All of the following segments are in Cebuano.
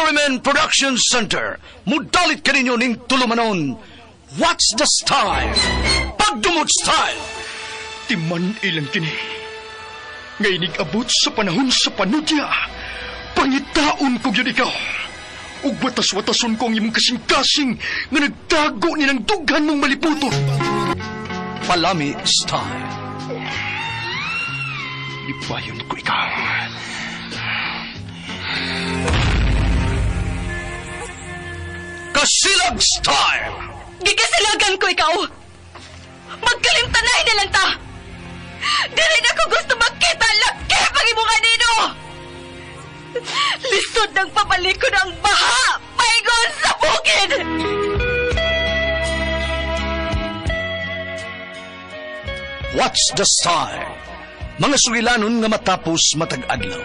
RMN Production Center, mudalit kaninyo ning tulumanon. What's the style? Pagdumot style! Timan ilang kini. Nga inig-abot sa panahon sa panudya. Pangitaon ko gyud ikaw. Ug watas-watason ko ang imong kasing-kasing nga nagtago ni ng dughan mong maliputon. Palami style. Ipayon ko ikaw. Kasilag style! Gikasilagan ko ikaw! Magkalimtanay na lang ta! Dili na ko gusto magkita laki pag imong anino! Lisod ng pabalikon ang baha! Paingon sa bukid! What's the style? Mga sugilanon nga matapos matag-adlaw.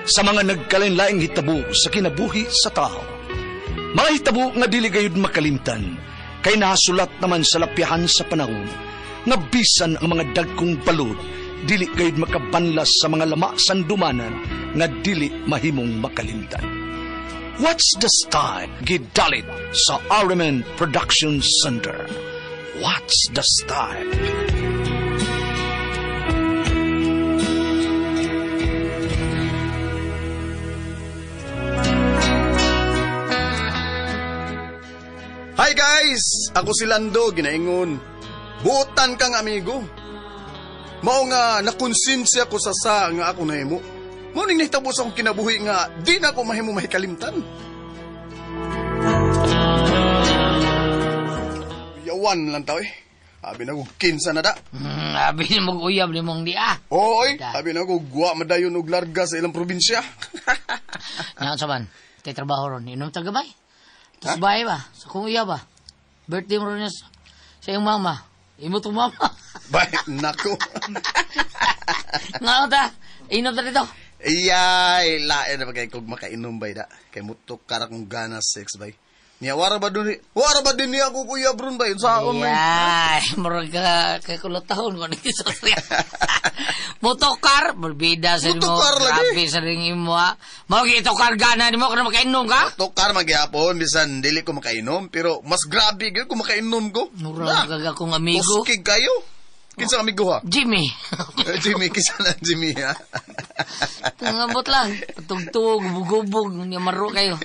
Sa mga nagkalain-laing hitabo sa kinabuhi sa tao. Mga hitabo nga dili gayud makalimtan, kay nahasulat naman sa lapyahan sa panahon, nga bisan ang mga dagkong balod, dili gayud makabanlas sa mga lama sandumanan nga dili mahimong makalimtan. What's the style? Gidalit sa RMN Production Center. What's the style? Hi guys! Ako si Lando, ginaingon. Buotan kang amigo. Mao nga nakonsensya ko sa sa nga ako nahimo. Mao ning nahitabo sa akong kinabuhi nga di na ako mahimo mahikalimtan. Yawan lang tao eh. Abi na ko kinsa na da. Abi ni mo uyab ni mong di ah. Oy, abi na ko guwa madayon og larga sa ilang probinsya. Nya sa man, tay trabaho ron. Inom ta gabay. Tapos bahay ba? Sa kung iya ba? Birthday mo ron niya sa iyong mama. Imo tong mama. Bay, nako. Nga ta, inom ta dito. Iyay, lain na ba kay kog makainom bay da. Kay mutok kara kong gana sex bay. Niya wara ba dun? Wara ba din niya ako kuya brun bay? Unsaon man? Iyay, murag ka kay kulotahon ko ni istorya. Motokar, berbeda sa imo. Motokar lagi. Grabe sa ring imo ha. Mao gitokar gana nimo kung makainom ka? Motokar magyapon bisan dili ko makainom pero mas grabe gyud kung makainom ko. Murag kag akong amigo. Tuskig kayo. Kinsa amigo ha? Jimmy. Jimmy, kinsa na Jimmy ha? Tangabot lang. Tugtug, gubog, niya maro kayo.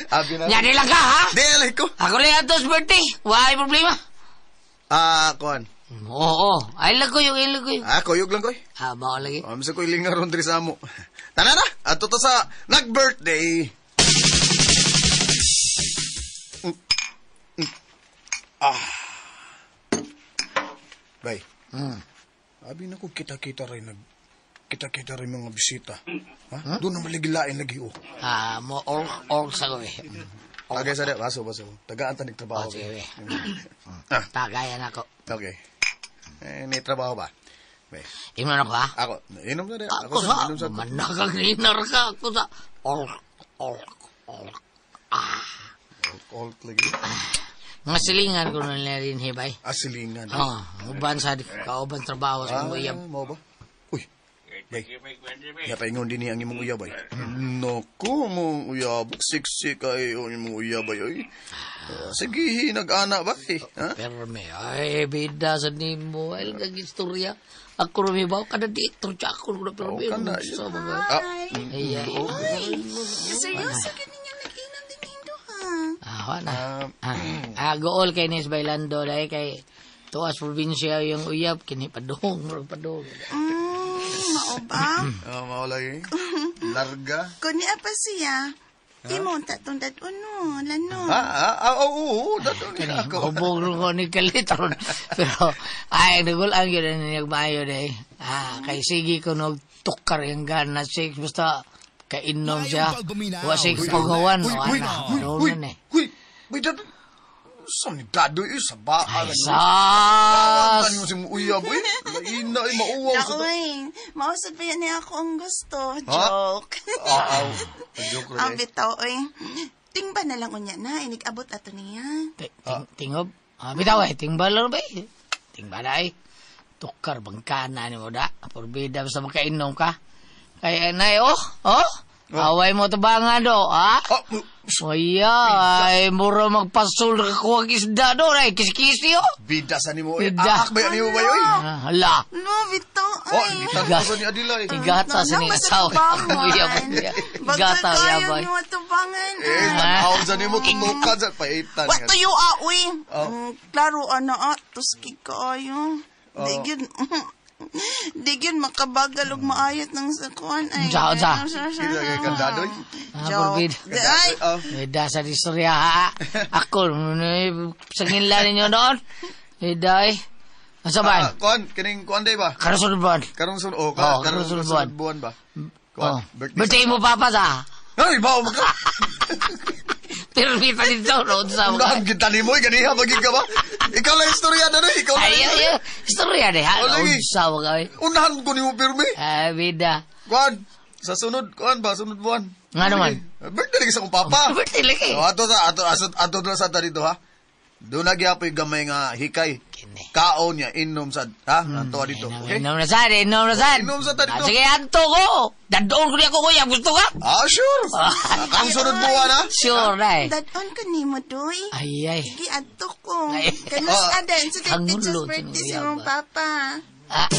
Abi na. Nya di lang ka ha? Di lang ko. Ako lang atos birthday. Why problema? Ah, kuan. Oo, ay lang ko yung ay lang ko yung. Ah, kuyog lang ko eh. Ah, bao lagi. Sa ko iling nga ron diri sa amo. Tara na, ato to sa nag-birthday. Ah. Bay. Abi na ko kita-kita rin nag kita-kita rin mga bisita. Ha? Doon na maligilain lagi oh. Ah, mo org sa ko eh. Okay, sa baso baso. Tagaan ta nagtrabaho. Oh, sige. Ah. Tagayan ako. Okay. Eh, may trabaho ba? Bay. Inom na ko ha? Ako, inom na rin. Ako sa, inom sa. manakagrinar ka. Ako sa, org, org, org. Ah. Org, lagi. Mga silingan ko na nila rin, hibay. Ah, silingan. Oo, uban sa kauban trabaho sa mga uyab. Mao ba? Uy, bay. Ya paingon din niya ang imong uyab ay. Naku, mong uyab. Siksi kayo ang imong uyab ay. Oy. Sige, nag-ana ba eh? Ha? Pero may, ay, bida sa nimo. Ay, kag istorya. Ako rumibaw ka na dito. Tsaka ako na pero Oh, may kana, sa mga. Ah, Ay, ay. Ay, seryoso ganin yung nag-inom din nindo ha. Ah, wala. Gool kay Nis Bailando dahil kay tuas probinsya yung uyab kini padung, murag padung. Mao ba? Oh, mao lagi. Larga. Kuni apa siya? Imo tatong dad-uno, lano. Oo, dato ni Kani ako. hubog ko ni kalit ron. Pero ay nagul ang yun ang nagmaayo day. Ah, kay sige ko nog tukar yung gana six basta kainom siya. Wa sig paghawan Uy, uy, ana. uy, Doon na eh. uy, uy, dato. Sa ni dado eh, sa baa. Ay, sas! Ano si uyab, eh? Laina, eh, mauwaw sa... Naoy, mausad pa yan niya ako ang gusto. Ha? Joke. Ah, aw. Joke Ang rin eh. bitaw, oy. Tingba na lang unya na, inig-abot ato niya. Tingob? Ah, bitaw eh, tingba lang ba eh. Tingba na eh. Tukar, bangkana ni mo da. Porbida, basta makainom ka. Kaya na oh, oh. Away mo tabangan do, ha? Ah, Waya, ay, mura magpasul ka kuwag isda do, ay, kisikisi, oh. Bida sa nimo eh. Bida. Aak ba yan nimo ba yoy? Ah, Hala. No, bitaw. Oh, Ay. gitan ko ni Adila eh. Igata sa ning asawa. Igata, yabay. Bagay mo tubangan. Eh, tanaw sa nimo tutukan sa paitan. Wa tuyo ah, uy. Oh. Klaro ana ah, tuski kaayo. Oh. Di gyud di gyud makabagal og maayot ng sakuan ay. Unsa, unsa? Kita kay kandadoy. Ah, Joke. forbid. Di, Ay, Oh. Bida sa istorya, ha? Ako, sanginla ninyo noon. Bida, eh. Asa Ah, ba? kuan kining kuan day ba? Karusun ba? Karong sun oh, Oh, ka, karong karong sunod sunod buwan ba? Kuan, Oh. birthday. Birthday mo, papa, sa? Ay, bao maka. Pero may pa dito, no? Sa mga. Unahan kita nimo eh, ganiha magig ka ba? Ikaw lang istorya na ikaw lang. Ay, ay, ay. Istorya ni, ha? Oh, lagi. Unsa mga, eh. Unahan ko nimo pirmi. Ay, bida. Kuan, sa sunod kuan ba sunod buwan. Nga naman. Birthday lagi sa akong papa. Birthday lagi. Oh, ato ta ato ato ato na sa ta dito ha. Doon na gyapoy gamay nga hikay. Kini. Kaon niya inom sad ha. Ato dito. Okay? Inom na sad, inom na sad. Inom sa ta dito. Ah, sige, anto ko. Dandoon ko niya ko, kuya. Gusto ka? Ah, sure. Ang sunod buwan ha. Sure na eh. Dadon ko nimo doy. Ay, ay. Gi adto ko. Ay. Kanus Ah. adan sa Hangulo, teacher's birthday si sinuya mong ba? papa. Ah.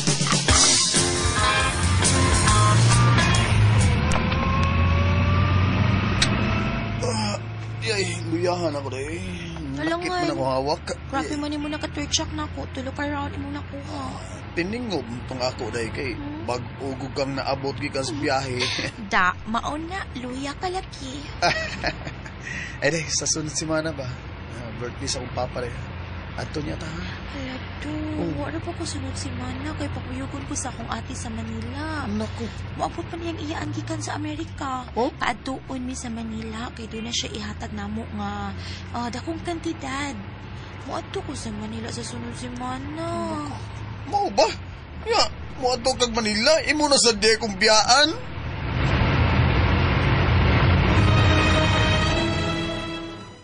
Ay, luyahan ako day. Alam Nakit nga, man ako hawak. Grabe man imo naka-third shock na ako. Tulo ka round imo nakuha. Tiningob tong ako day kay bag-o kang naabot gikan sa biyahe. Da, maon na. Luya ka lagi. Ay day, sa sunod semana ba? Ah, birthday sa akong papa day. Ato niya ta. ha? Hala do, wala pa ko sunod si Mana kay pakuyugon ko sa akong ate sa Manila. Naku. Moabot pa niyang iyaan gikan sa Amerika. Oh? Paadtuon mi sa Manila kay doon na siya ihatag namo nga dakong kantidad. Moadto ko sa Manila sa sunod si Mana. Mao ba? Ya, moadto kag Manila, imo na sa di kong biyaan.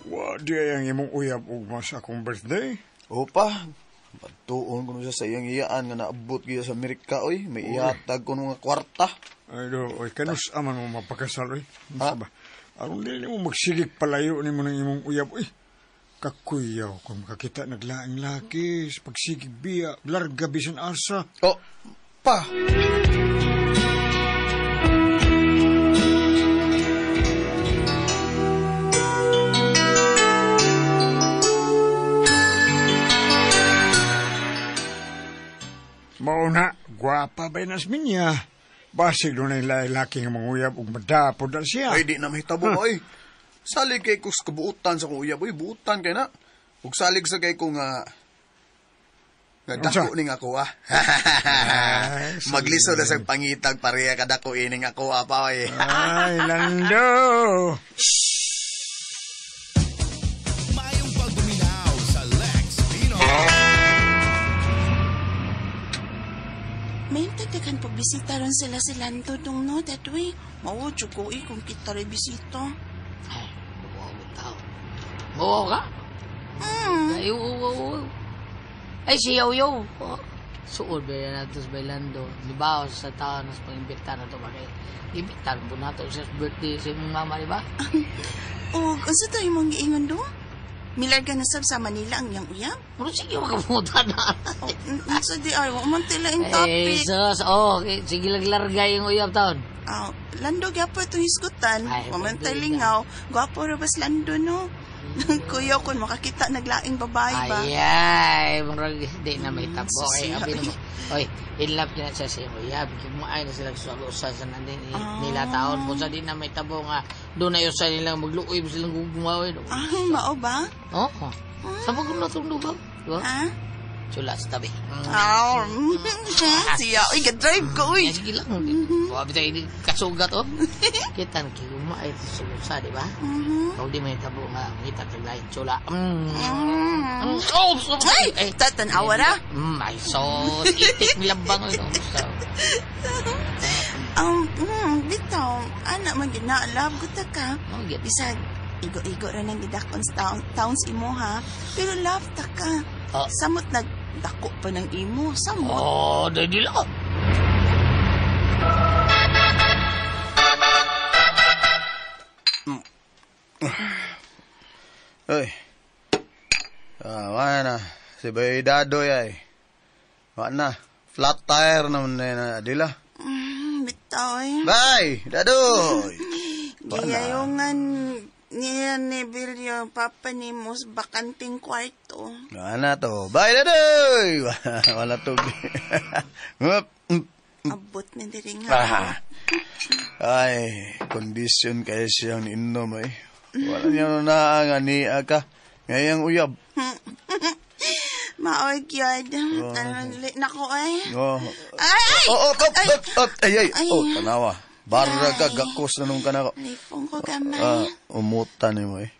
Wa di ay ang imong uyab ugma sa akong birthday. Opa, pagtuon ko na siya sa iyang iyaan nga naabot gyud sa Amerika oy, may ihatag ko nga kwarta. Ay do, oy kanus aman mo mapakasal oy. Ha? Unsa ba? Aron dili mo magsigig palayo nimo ng imong uyab oy. Kakuyaw kung makakita naglaing laki sa pagsigig biya, larga bisan asa. Oh, pa. Mao na, gwapa ba nas minya? Basig doon ay laki nga manguyab ug madapod na siya. Ay di na mahitabo oy. Salig kay ko sa kabuutan sa akong uyab oy, buutan kay na. Ug salig sa kay ko nga nga dako Unsa? ning ako ah. Ay, sige. Maglisod na sa pangitag pareha kadako ining ako ah pa oy. Ay, Lando! Maayong pagbuminaw sa Lex Pinoy. May tagdagan pagbisita ron sila si Lando dong no, dadwe. Mao jud ko eh, kung kita rin bisita. Ay, wow, tao. Wow ka? Ay, wow, wow. Ay, siyaw, yaw. Oh. Suod ba yan nato sa Bailando? Di ba, sa tao, nas pag-imbita na ito ba kay? Imbitan po nato sa birthday sa imong mama, di ba? O, unsa to imong giingon do? Milarga na sab sa Manila ang iyang uyab? Pero sige, makapunta na. O, unsa di ay, wa man tila ang Eh, topic. sus, oh, okay. Sige lang larga yung uyab taon. Ah, Lando gyapon itong hisgutan. Ay, Wa man pwede tay lingaw. Gwapo ra bas Lando no. Kuya kun makakita naglaing babae ba. Ay, ay, murag, di na may tabo. Ay, susiya. abi na mo. Oy, in love na siya sa imo. Uyab, kumain na sila sa usa sa nandin nila taon. Kung sa di na may tabo nga, doon na yun sa nilang magluoy, silang gugumawin. Ah, mao ba? Oo. Sa pag na itong lugaw. Di ba? Ha? Sula sa tabi. Ah, siya. Uy, ga-drive ko, uy. Ay, sige lang. Wabi tayo di kasugat, oh. Kita na kayo kumain sa usa, di ba? Kung di may tabo nga, kita kaglain tsula. Oh, so, Ay, tatanawa ra. Ay, sos. Itik nilabang. Ano, so, Bitaw, anak man gid na love ko ta ka. Oh, gid. Bisag igo-igo ra nang gidakon sa towns imo ha. Pero love ta ka. Oh. Samot nag dako pa ng imo, samot. Oh, di lang. Ay. Ah, wala na. Si Bay Dadoy ay. Wala na. Flat tire naman na yun, Adila. Bitaw eh. Bye, Dadoy! Giyayungan niya ni Bilyo, papa ni mo sa bakanting kwarto. Wala na to. Bye, Dadoy! Wala to. Abot na diri nga. Ah. Ay, kondisyon kaya siyang niinom ay. Wala niya na nga niya ka. Ngayang uyab. Maoy gyud. Ano nako ay. Oh. Ay! Ay! Oh, oh, oh, Ay! oh, oh, ay, ay. Ay. Oh, tanawa. Barra ka, Ay. gakos na nung kanako. Lipong ko gamay. Ah, umuta ni mo eh.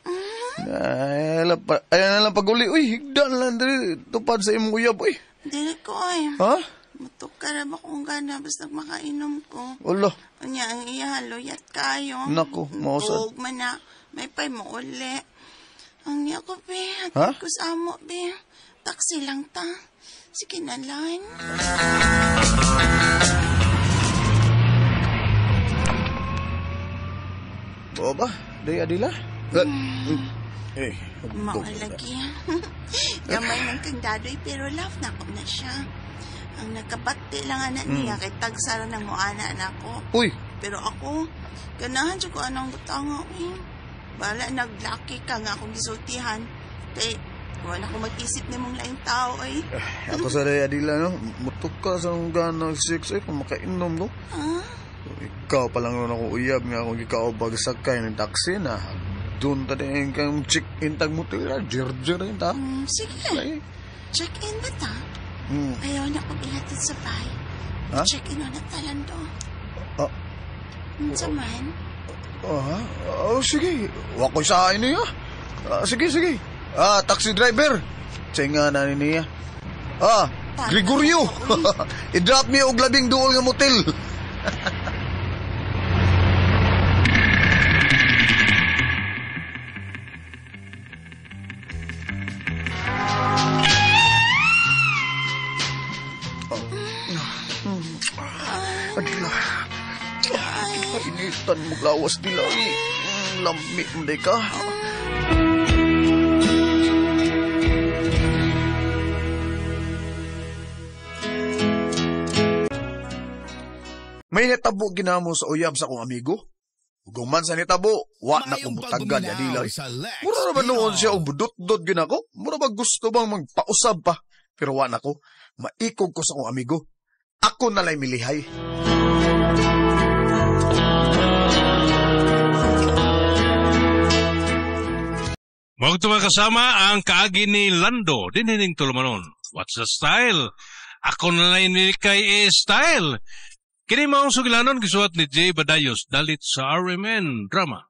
Ay, ay, na lang pag-uli. Uy, higda na lang diri. Tupad sa imong uyab, uy. Dili ko ay. Ha? Mutukar na ba kung gana basta makainom ko. Ulo. Unya ang iya luyat kayo. Nako, mausad. Tuog man na. May pay mo uli. Ang niya ko, be. Ha? Hatid ko sa amo, be. Taxi lang ta. Sige na lang. Oo ba? Day, Adila? Eh, Maalagi. Gamay ng kang dadoy pero love na ko na siya. Ang nagkabati lang anak niya kay tagsara ng muana na ako. Uy, Pero ako, ganahan siya ko anong butanga. Eh. Bala, naglaki ka nga akong gisultihan. Kay, wala ko mag-isip ni mong laing tao ay. ako sa Day, Adila, no? Mutok ka sa gana 6, eh, kung makainom, no? Ah, Ikaw pa lang nun ako uyab nga akong gikaobag sakay ng taxi na. Doon ta din kang check-in tag mo tira. Jer-jer yun ta. sige. Check-in ba ta? Ayaw na kong ihatid sa bahay. Ha? Check-in na talando. Ah. Unsa man? Oh, ha? Oh, sige. Wakoy sa akin niya. Ah, sige, sige. Ah, taxi driver. Tsenga na ni niya. Ah, Gregorio. I-drop me og labing duol nga motel. Adila. Painitan mo lawas nila. Eh. Lami mo day ka. May nitabo ginamo sa uyab sa akong amigo. Ug man sa nitabo, wa na Maayong kong mutagan pagbuminaw adila. sa Lex Mura na ba noon Pinoy. siya og budot-dot gyud ako? Mura ba gusto bang magpausab pa? Pero wa na ko. Maikog ko sa akong amigo. Ako na lay milihay. Mao ito kasama ang kaagi ni Lando, dinining tulumanon. What's the style? Ako na lang ni kay style. Kini maong sugilanon gisuwat ni Jay Badayos dalit sa RMN Drama.